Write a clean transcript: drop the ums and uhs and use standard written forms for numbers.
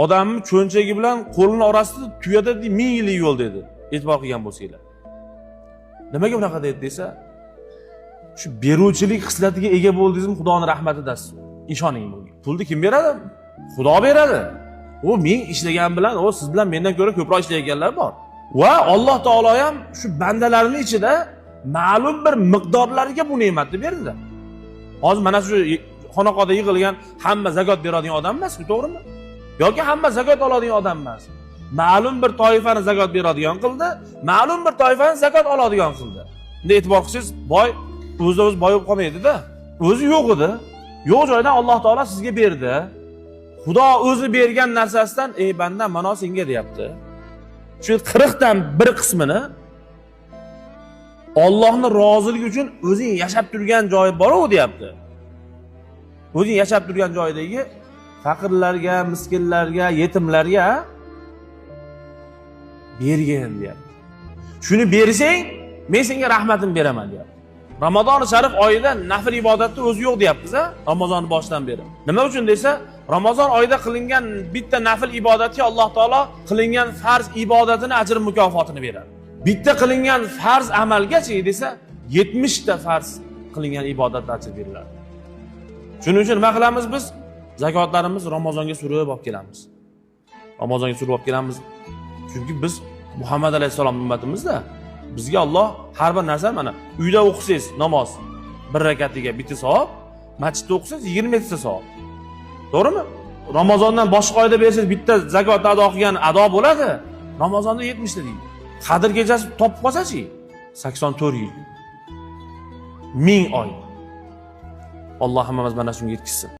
Odamni cho'nchagi bilan qo'lini orasida tuyada 1000 yillik yo'l dedi. E'tibor qilgan bo'lsanglar. Nimaga bunaqa dedi desa, shu beruvchilik xislatiga ega bo'ldingizmi, Xudoni rahmatidasiz. Ishoning bunga. Pulni kim beradi? Xudo beradi. U ming ishlagan bilan, u siz bilan mendan ko'ra ko'proq ishlayotganlar bor. Va Alloh taolo ham shu bandalarning ichida ma'lum bir miqdorlarga bu ne'matni berdi. Hozir mana shu xonaqoda yig'ilgan hamma zakot beradigan odam emas-ku, to'g'rimi? Yoki hamma zakot oladigan odam emas. Ma'lum bir toifani zakot beradigan qildi, ma'lum bir toifani zakot oladigan qildi. Endi e'tibor qilsangiz, boy o'zi o'zi boy bo'lib qolmaydi-da. O'zi yo'q edi. Yo'q joydan Alloh taolo sizga berdi. Xudo o'zi bergan narsasidan, ey banda, mana senga deyapti. Shu 40 dan bir qismini Allohning roziligi uchun o'zing yashab turgan joyi bor-u deyapti. O'zing yashab turgan joydagi faqirlarga, miskinlarga, yetimlarga bergin deyapti. Shuni bersang, men senga rahmatimni beraman deyapti. Ramazon sharif oyida nafl ibodatni o'zi yo'q deyapmiz, a? Ramazonni boshidan beri. Nima uchun desa, Ramazon oyida qilingan bitta nafl ibodatga Alloh taolo qilingan farz ibodatini ajr mukofotini beradi. Bitta qilingan farz amalgachi desa, 70 ta farz qilingan ibodatni ajr beriladi. Shuning uchun nima qilamiz biz? Zakotlarimiz Ramazonga surib olib kelamiz. Ramazonga surib olib kelamiz. Chunki biz Muhammad alayhissalom ummatimizda. Bizga Alloh har bir narsa, mana uyda o'qisangiz namoz bir rakatiga bitta savob, masjidda o'qisangiz 27 ta savob. To'g'rimi? Ramazondan boshqa oyda bersangiz bitta zakotni ado qilgan ado bo'ladi. Ramazonda 70 ta deydi. Qadr kechasi topib qolsa-chi? 84 yil. 1000 oy. Alloh hammamiz mana shunga yetkazsin.